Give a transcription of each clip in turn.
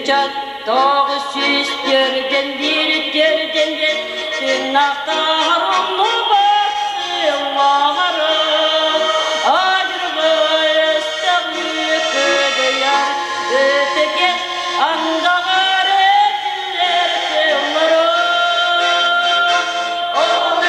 900 төрден bir төрден bir Tırnaklar umlubat sılları Acırgı üstü Öteki andagar etiller tılları Ол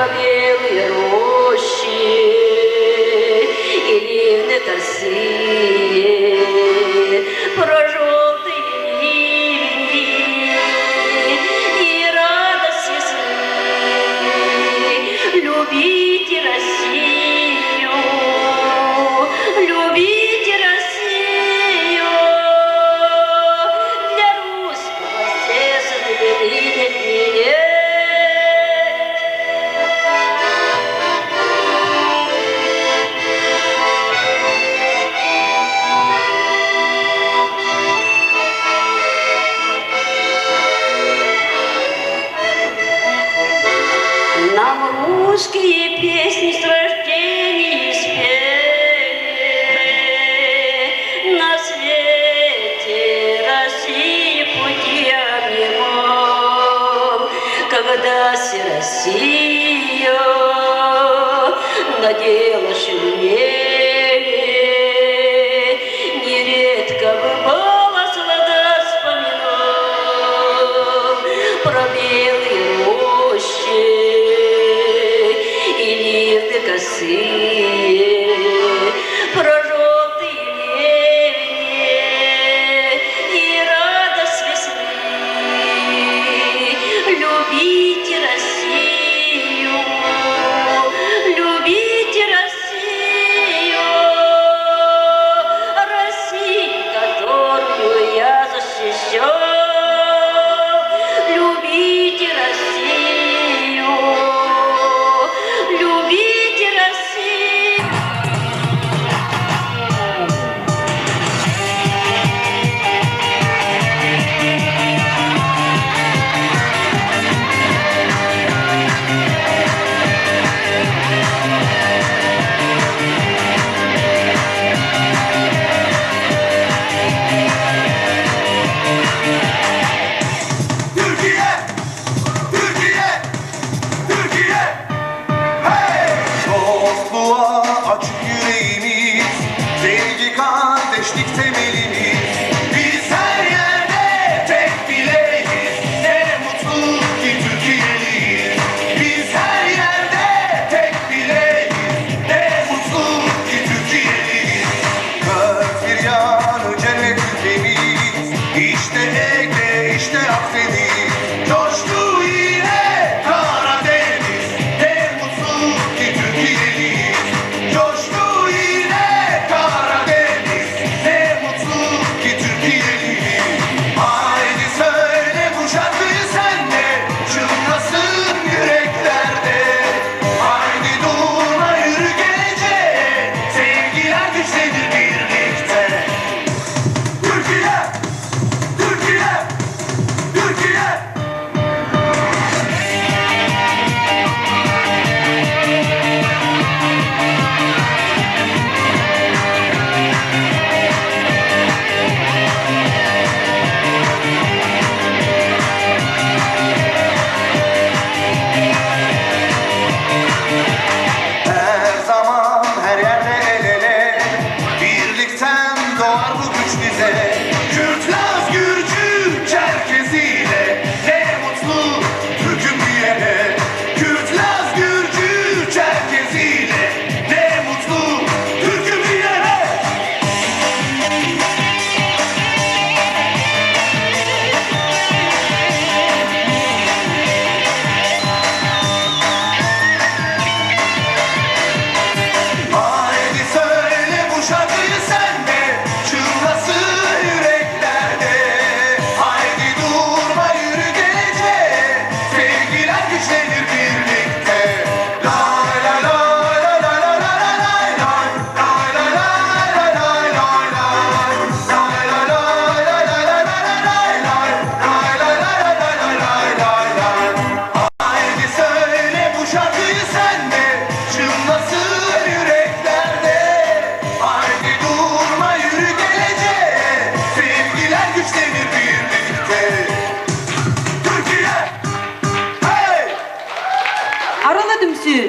Про белые рощи и ливны косые, Про желтые ливни и радость весны. Любите Россию, любите Россию, для русского сердца нет милее. Нам русские песни с рождения спели, На свете России пути обнимал, Когда се Россия на дело шумели, Нередко бывало сладко вспоминал Про белые рощи и ливны косые, Про желтые ливни и радость весны. Любите Россию, любите Россию, Россию, которую я защищал. Любите Россию, любите Россию. Türkiye! Türkiye! Türkiye! Hey! Dostluğa açık yüreğimiz, sevgi kardeşlik temelimiz. Biz her yerde tek bileğiz, ne mutlu ki Türkiye'liyiz. Biz her yerde tek bileğiz, ne mutlu ki Türkiye'liyiz. Dört bir yanı cennet ülkemiz, işte Ege, işte Akdeniz. Coştu yine Karadeniz, ne mutlu ki Türkiye'liyiz. Coştu yine Karadeniz, ne mutlu ki Türkiye'liyiz. Haydi söyle bu şarkıyı sen de, çınlasın yüreklerde. Haydi durma yürü geleceğe, sevgiler güçlenir birlikte. Türkiye! Türkiye! Türkiye! Her zaman her yerde el ele Birlikten doğar bu güç bize Kürt, Laz, Gürcü, Çerkeziyle Ne mutlu Türk'üm diyene Kürt, Laz, Gürcü, Çerkeziyle Ne mutlu Türk'üm diyene Haydi söyle bu şarkıyı sen de Çınlasın yüreklerde Haydi durma yürü geleceğe Sevgiler güçlenir birlikte Lay lay lay lay lay lay lay lay lay Lay lay lay lay lay lay lay Lay lay lay lay lay lay lay lay lay Lay lay lay lay lay lay lay lay Haydi söyle bu şarkıyı sen de Çınlasın yüreklerde Haydi durma yürü geleceğe Sevgiler güçlenir birlikte Türkiye! Hey! Арылы түмсүү.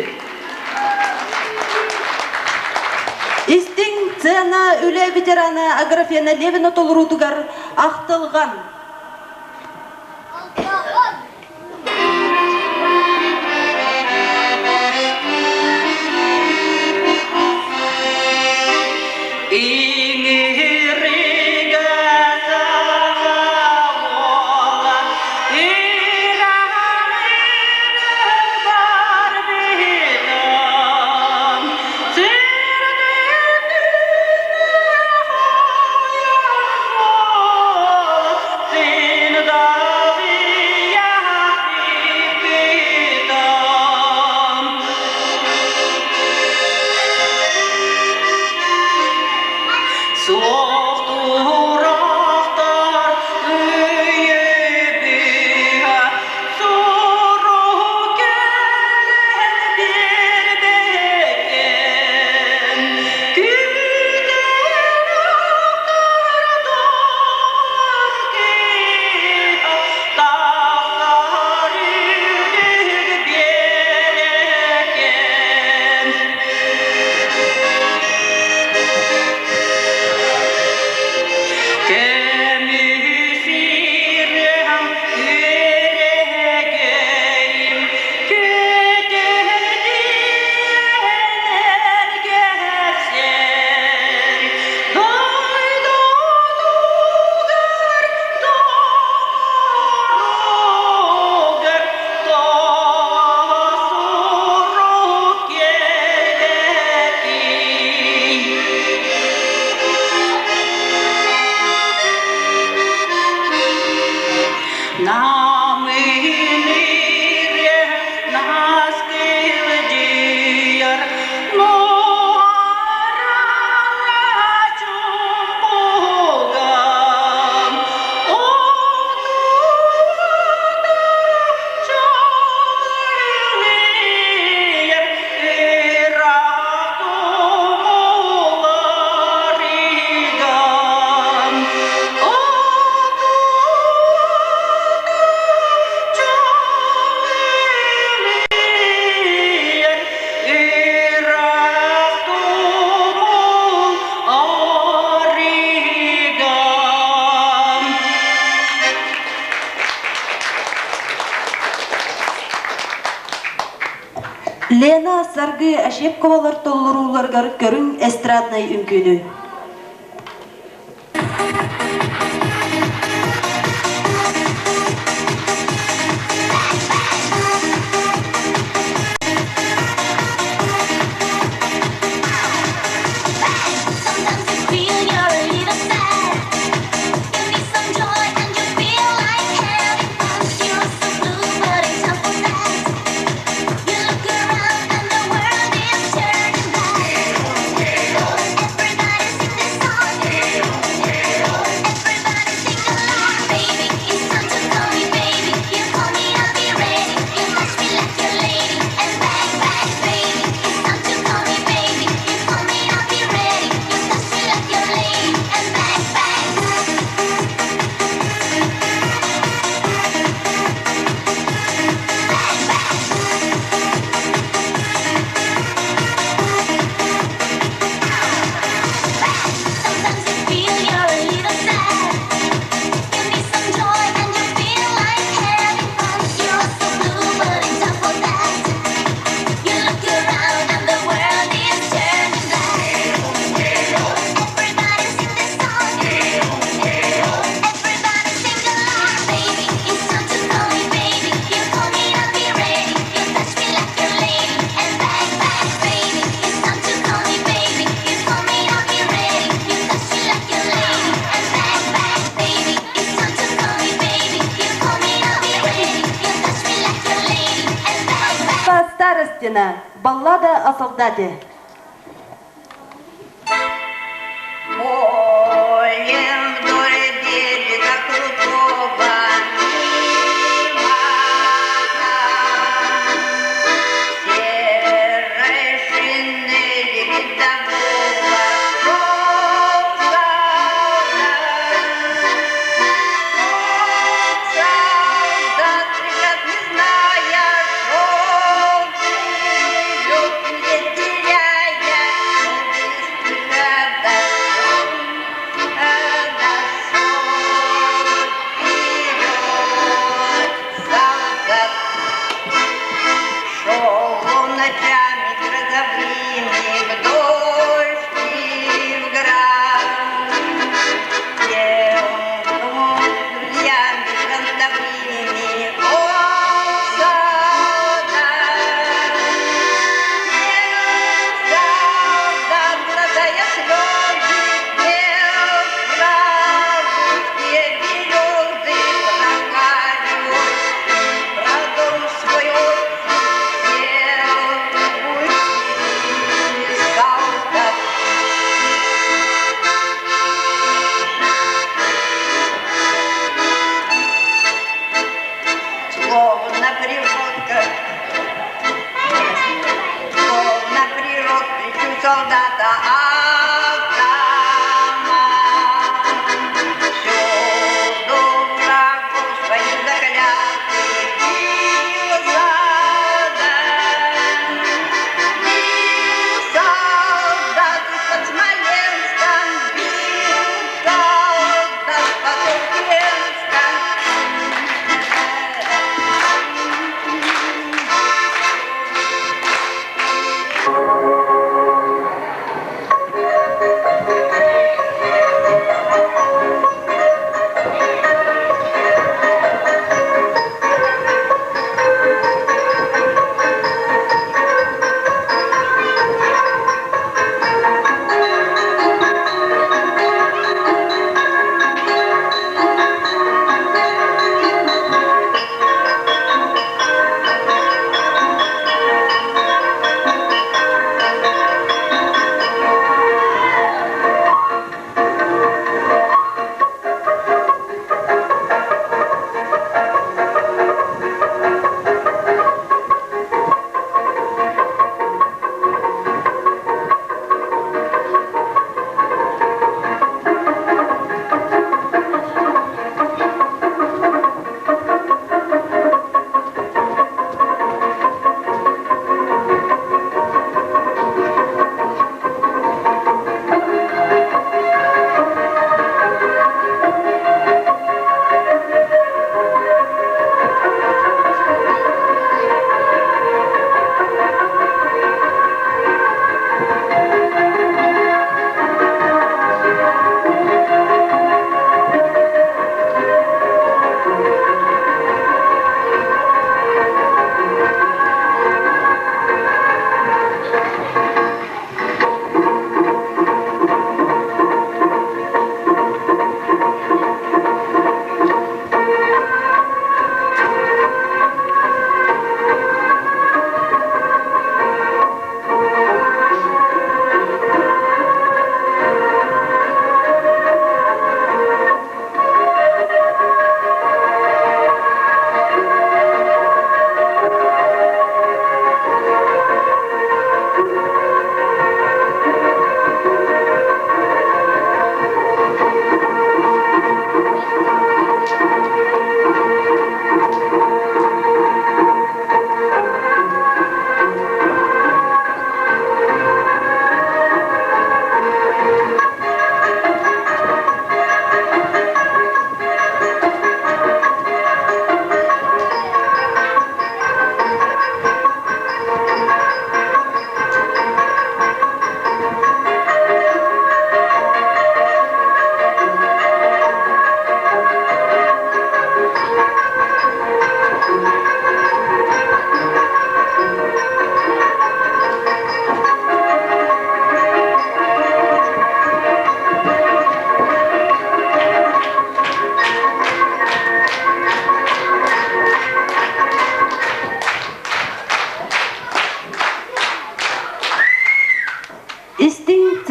Истиҥ сцена үлэ ветерана Аграфена Левина толоруутугар Ахтылҕан. Намыыныре наскылдьыйар нуораҥа чуҥкугам Отута чаҕылыйар ыраах тумуларыган Лена Саргы Ощепковалар толорууларыгар көрүҥ эстраднай үҥкүүнү. Sometimes you feel you're a little sad. You need some joy and you feel like having fun. You're so blue, but it's time for that. You look around and the world is turning back. Everybody sing this song. Everybody sing along, baby. It's time to call me, baby. You call me, I'll be ready. You touch me like your lady, and bang bang, baby. It's time to call me, baby. You call me, I'll be ready. You touch me like your lady, and bang bang. Sometimes you feel you're a little sad. You need some joy and you feel like having fun. You're so blue, but it's time for that. You look around and the world is turning black. Everybody sing this song. Everybody sing along, baby. It's time to call me, baby. You call me, I'll be ready. You touch me like your lady, and bang bang, baby. It's time to call me, baby. You call me, I'll be ready. You touch me like your lady, and bang bang, baby. It's time to call me, baby. You call me, I'll be ready. You touch me like your lady, and bang bang. Старостина. Баллада о солдате. Полем вдоль берега крутого лимана Серой шинели рядового шел солдат. Солдат, преград не зная, шел вперед, не теряя.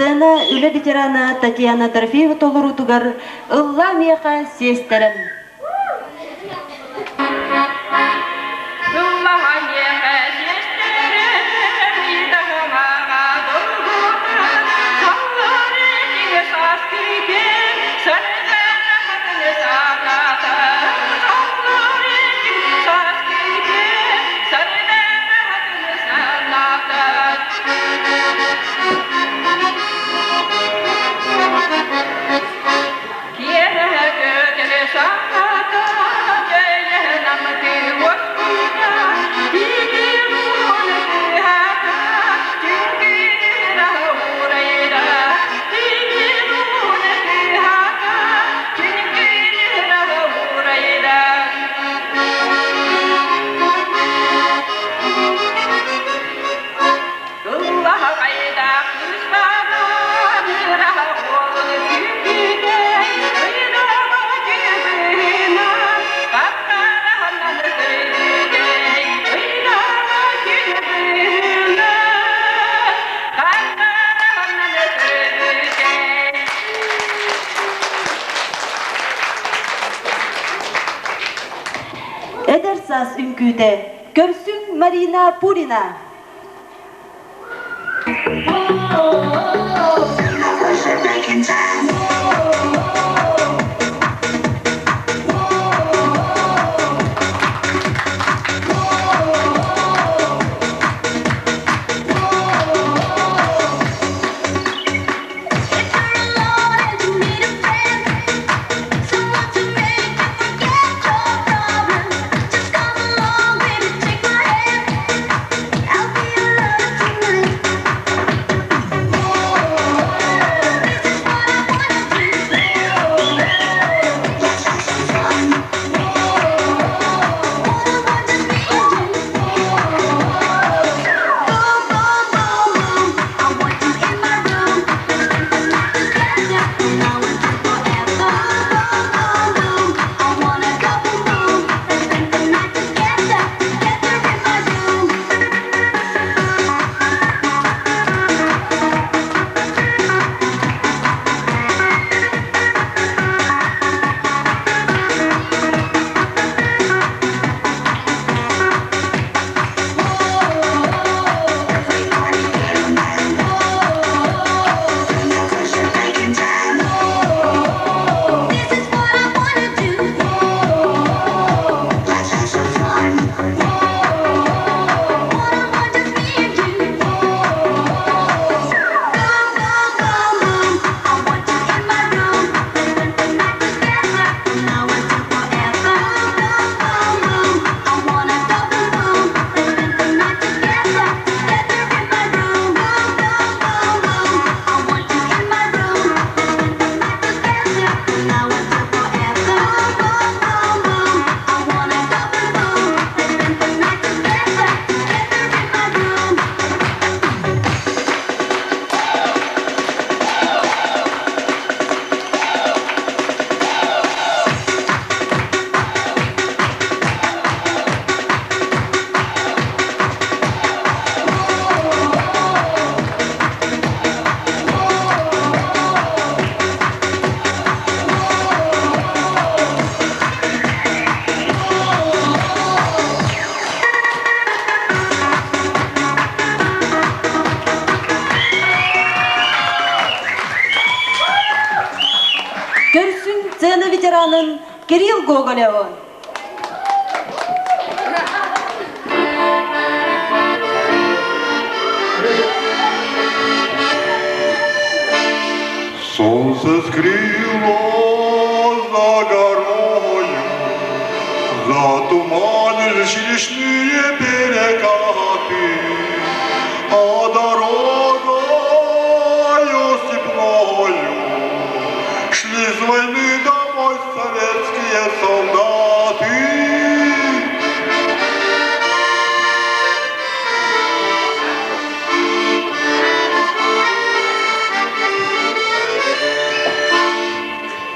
сцена үлэ ветерана Татьяна Дорофеева толоруутугар «Ыллаа миэхэ сиэстэрем». Эдэр саас үҥкүүтэ Көрсүҥ Марина Пурина. If you're alone and you need a friend, someone to make you forget your problems, just come along, baby, take my hand. I'll be your lover tonight. This is what I wanna do. Let's have some fun. Wanna just me and you. Boom, boom, boom, boom. I want you in my room. Let's spend the night together. Now until forever. Boom, boom, boom. I wanna go boom, boom. Let's spend the night together, together in my room. This is what I wanna do. Let's have some fun. Wanna just me and you. Boom, boom, boom, boom. I want you in my room. Let's spend the night together. Now until forever. Boom, boom, boom. I wanna go boom, boom. Let's spend the night together, together in my room. Boom, boom, boom, boom. I want you in my room. Let's spend the night together. Now until forever. Boom, boom, boom. I wanna go boom, boom. Let's spend the night together, together in my room. Көрсүҥ сцена ветеранын Кирилл Гоголевы. Солнце скрылось за горою, Затуманились речные перекаты, А дорогою степною Шли с войны домой советские солдаты.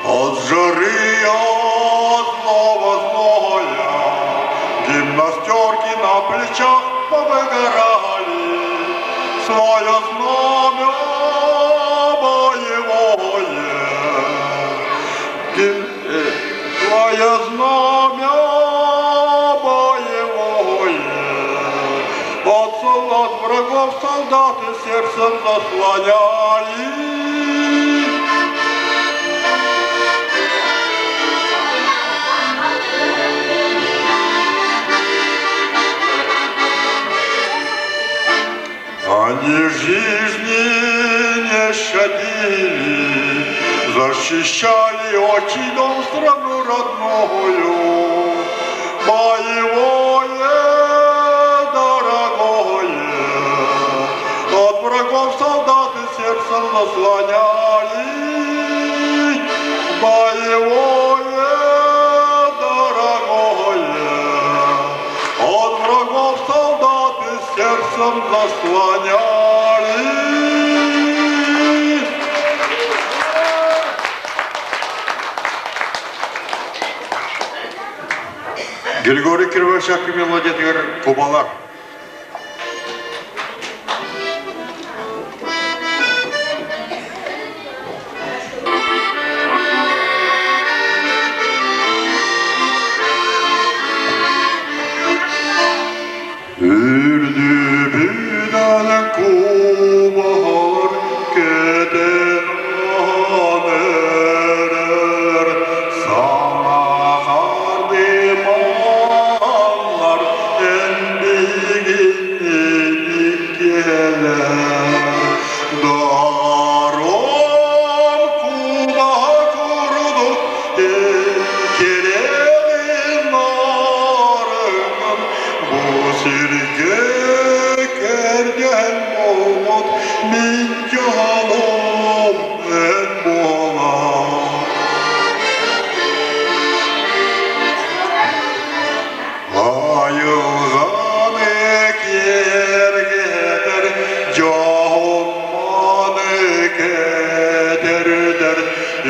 От жары, от злого зноя Гимнастерки на плечах повыгорали, Свое знамя Красное знамя боевое от солдат врагов солдаты сердцем заслоняли. Они жизни не щадили, защищали отчий дом, страну родную. Боевое, дорогое, от врагов солдаты сердцем заслоняли. Боевое, дорогое, от врагов солдаты сердцем заслоняли. Григорий Кривошапкин мелодиятыгар Кубалар. Үрдүбүнэн кубалар кэтэн эрэр, саҥа хардымаллар эн биһигини кэлэр. Даром куба курдук кэрэҕин нарыҥын, бу сиргэ кэргэн буолбут мин дьолум эн буолар. Айылҕаны киэргэтэр, дьоһун-маны кэтэрдэр,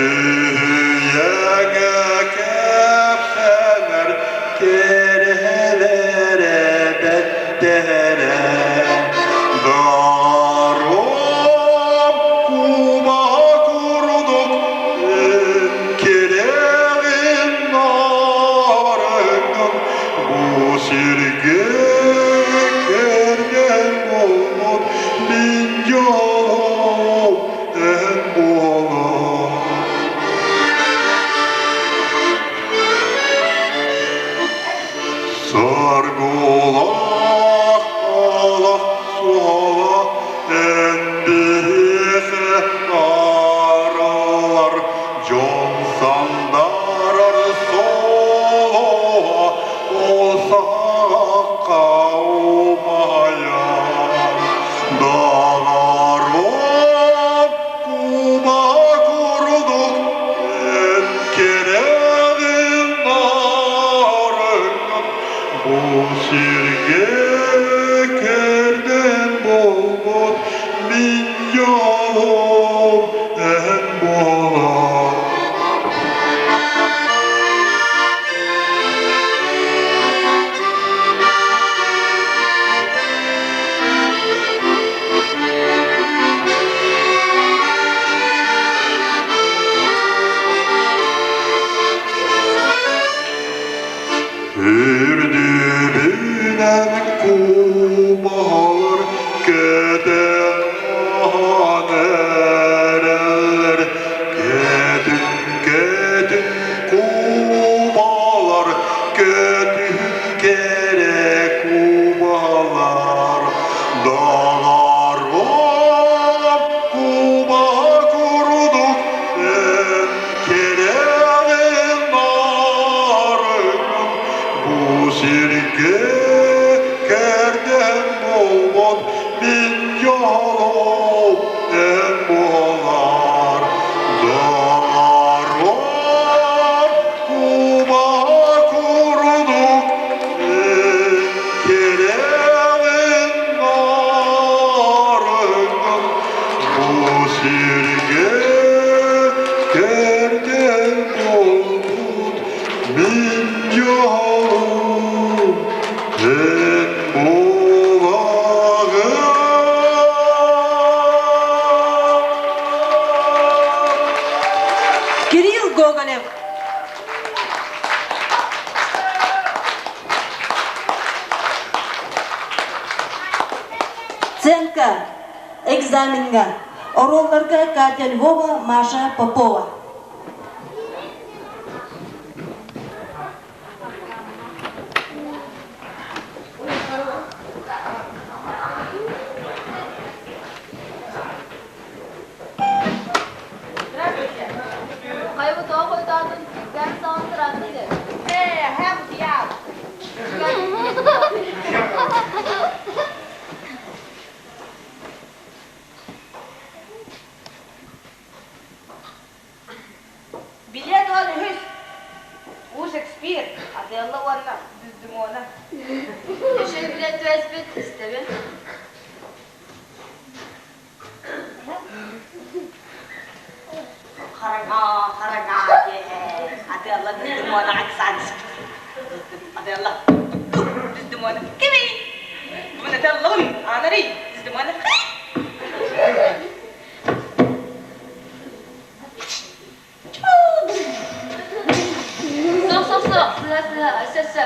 үһүйэҥэ кэпсэнэр, кэрэлэрэ бэттэрэ. Даром куба курдук кэрэҕин нарыҥын, бу сиргэ кэргэн буолбут мин дьолум эн буолар. Саргылаах олох суола эн биһиэхэ арыллар, дьон сандарар солоҕо ол саҕахха умайар. Даҕарым куба курдук эн кэрэҕин нарыҥын, бу сиргэ кэргэн буолбут мин дьолум эн буолар. Үрдүбүнэн кубалар кэтэн эрэллэр, кэтин, кэтин кубалар, кэтин кэрэ кубалар. Даҕарым куба курдук эн кэрэҕин нарыҥын, бу сиргэ кэргэн буолбут мин дьолум эн буолар. Даҕарым куба курдук эн кэрэҕин нарыҥын, бу сиргэ кэргэн буолбут мин дьолум эн буолаҕын. Экзаменҥа оруолларга Катя Львова, Маша Попова. Билет уон үһүс. У Шекспир, Отелло уонна Дездемона. Үчүгэй билет түбэспит, истэбин. Хараҥа, хараҥа киэһэ. Отелло Дездемона Оксанский. Отелло Дездемона кимий? Бүгүн Отеллобун, Анарий Дездемона. Суох, суох, суох, сыһа, сыһа, өссө, өссө.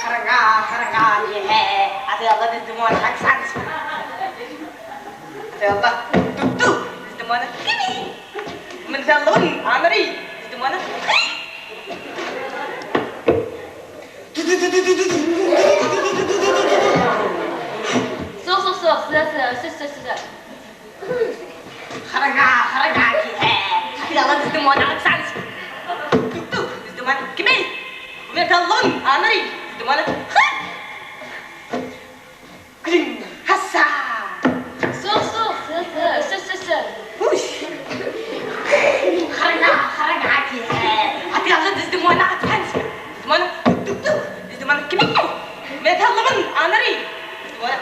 Хараҥа, хараҥа киэһэ. Отелло Дездемона Оксанский. Отелло тутту Дездемона кимий? Бүгүн Отеллобун, Анарий Дездемона. Суох, суох, суох, сыһа, сыһа, өссө, өссө, өссө. Хараҥа, хараҥа киэһэ. Отелло Дездемона Оксанский. Тутту Дездемона кимий? Бүгүн Отеллобун, Анарий Дездемона. Күлүн хасса! Суох, суох, сыһа, сыһа, өссө, өссө, өссө. Уй! Хараҥа, хараҥа киэһэ. Отелло Дездемона Оксанский. Дездемона тутту Дездемона кимий? Бүгүн Отеллобун, Анарий Дездемона.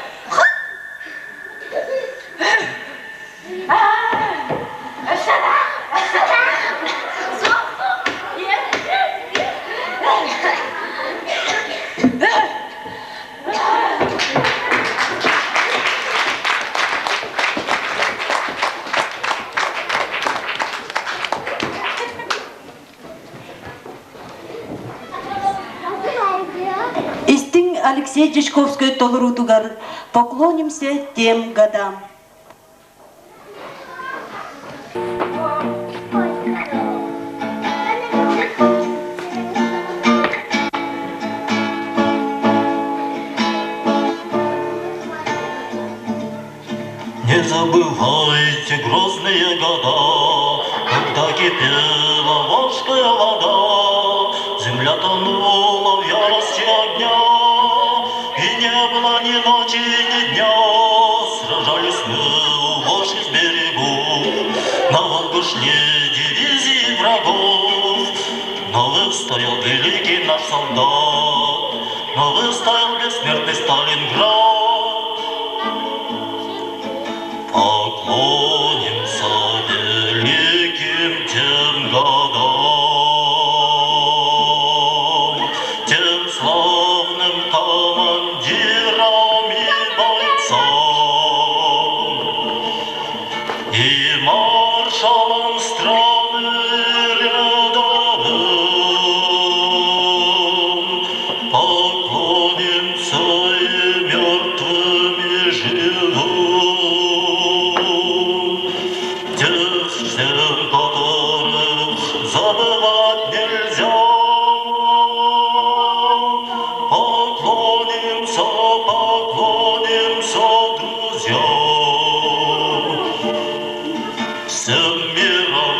Суох, суох, ийэ. Истиҥ Алексей Дьячковскай толоруутугар «Поклонимся тем годам». Не забывайте грозные года, Когда кипела Волжская вода, Земля тонула в ярости огня, И не было ни ночи, ни дня. Сражались мы у Волжских берегов, На Волгу шли дивизии врагов. Но выстоял великий наш солдат, Но выстоял бессмертный Сталинград. Поклонимся великим тем годам, тем славным командирам и бойцам, и маршалам страны рядовым. Поклонимся и мертвым, и живым, тех всех, которых забывать нельзя. Поклонимся, поклонимся, друзья. Всем миром,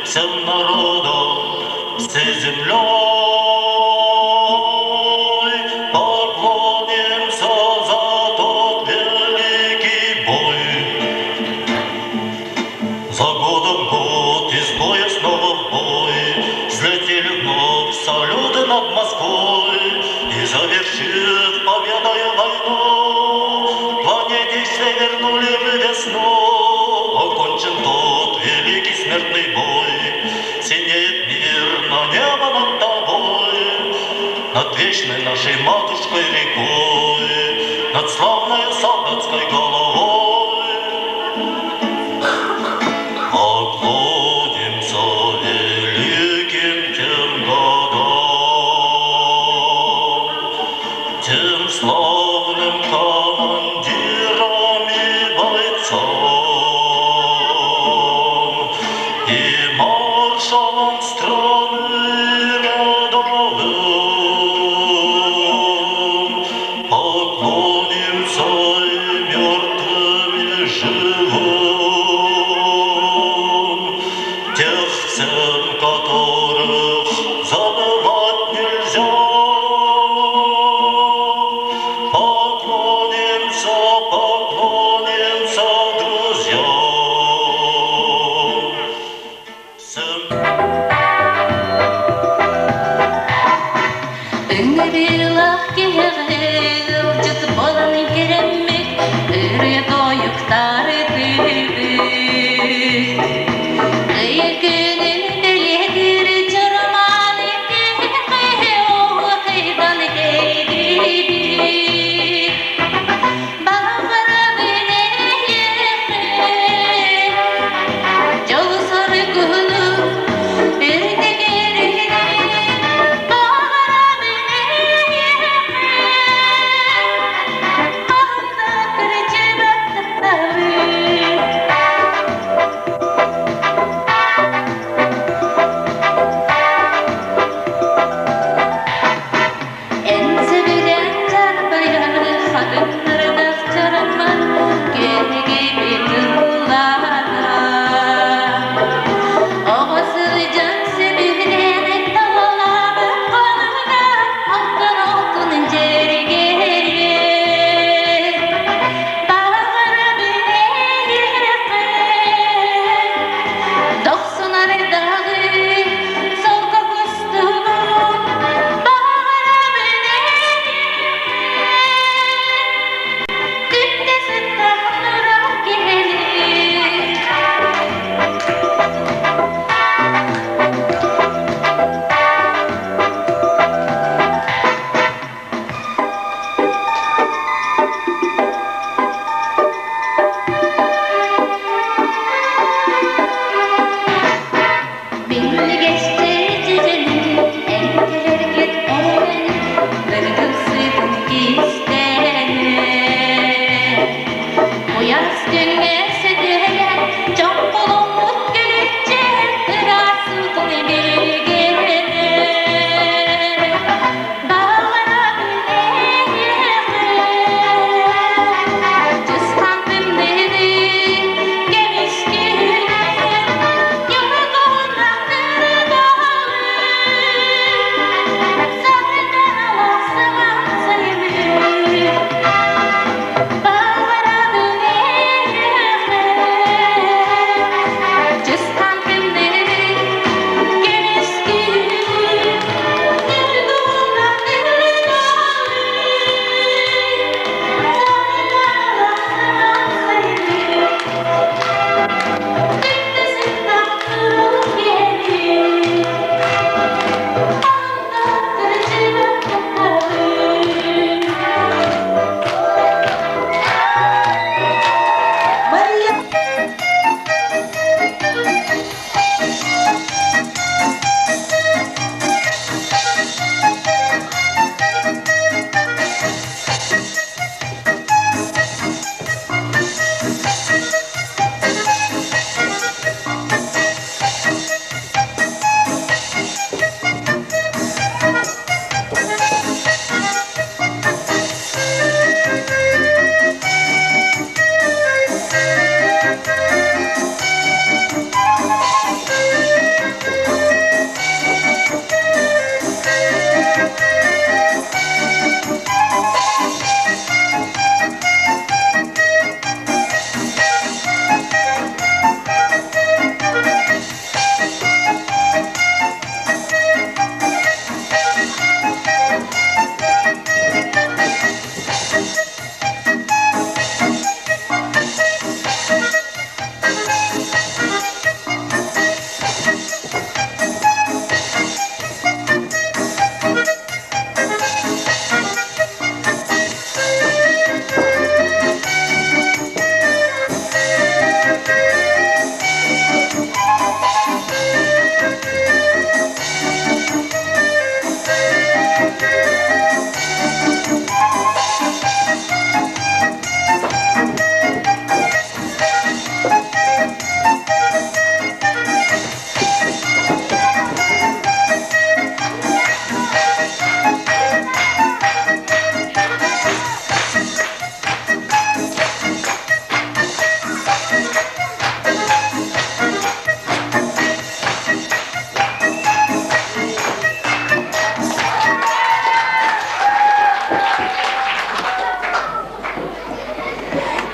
всем народом, всей землей поклонимся за тот великий бой. За годом год из боя снова в бой, Взлетели вновь салюты над Москвой, И, завершив победою войну, Планете всей вернули мы весну. Окончен тот великий смертный бой, Синеет мир на небо над тобой, Над вечной нашей матушкой рекой, Над славной солдатской головой. Поклонимся великим тем годам, тем славным командирам и Ыҥырыылаах киһиэхэ ыалдьыт буолан кэлэммит, ырыа-тойуктары тыырбыт. Ый күнүн бэлиэтиир чаромааны киһиэхэ оһуохайдан кэйдиибит. Баҕарабын эйиэхэ дьол-соргуну үрдүгүрүнү баҕарабын эйиэхэ ханна кырдьыбат тапталы. Эн сөбүлээн чарбайар хатыҥнардаах чараммар кэһигибит ыллаата. Оҕо сылдьан сөбүлээн талалаабыт хонуга алтан алтын дьэргэйэ. Баҕарабын эйиэхэ Дохсун арыйдаҕы солко кустугун баҕарабын Түптэ сыттах нура киһини. Билгэстэри эҥкилэргит эрэн, быргын сытын кистэнэ. Куйаас күҥҥэ сөтүөлээн, чоҥкулуммут күлүччэ ыраас уутун билгэнэ. Баҕарабын эйиэхэ, чысхаан тымныыны көмүскүүнэ, ньургуһуннах кырдаалы, сардаҥалаах сымаан сайыны. Баҕарабын эйиэхэ, чысхаан тымныыны көмүскүүнэ, ньургуһуннах кырдаалы, сардаҥалаах сымаан сайыны. Мария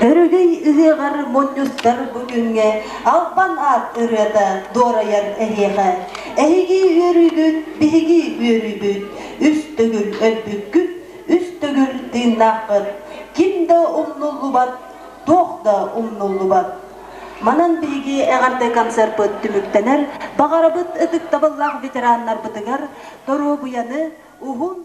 Өрөгөй ыһыаҕар мунньустар бу күҥҥэ албан аат ырыата дуорайар эһиэхэ. Эһиги үөрүүгүт, биһиги үөрүүбүт. Үс төгүл өлбүккүт, үс төгүл тыыннааххыт. Ким да умнуллубат, туох да умнуллубат. Манан биһиги эҕэрдэ концерпыт түмүктэнэр. Баҕарабыт ытыктабыллаах ветераннарбытыгар доруобуйаны, уһун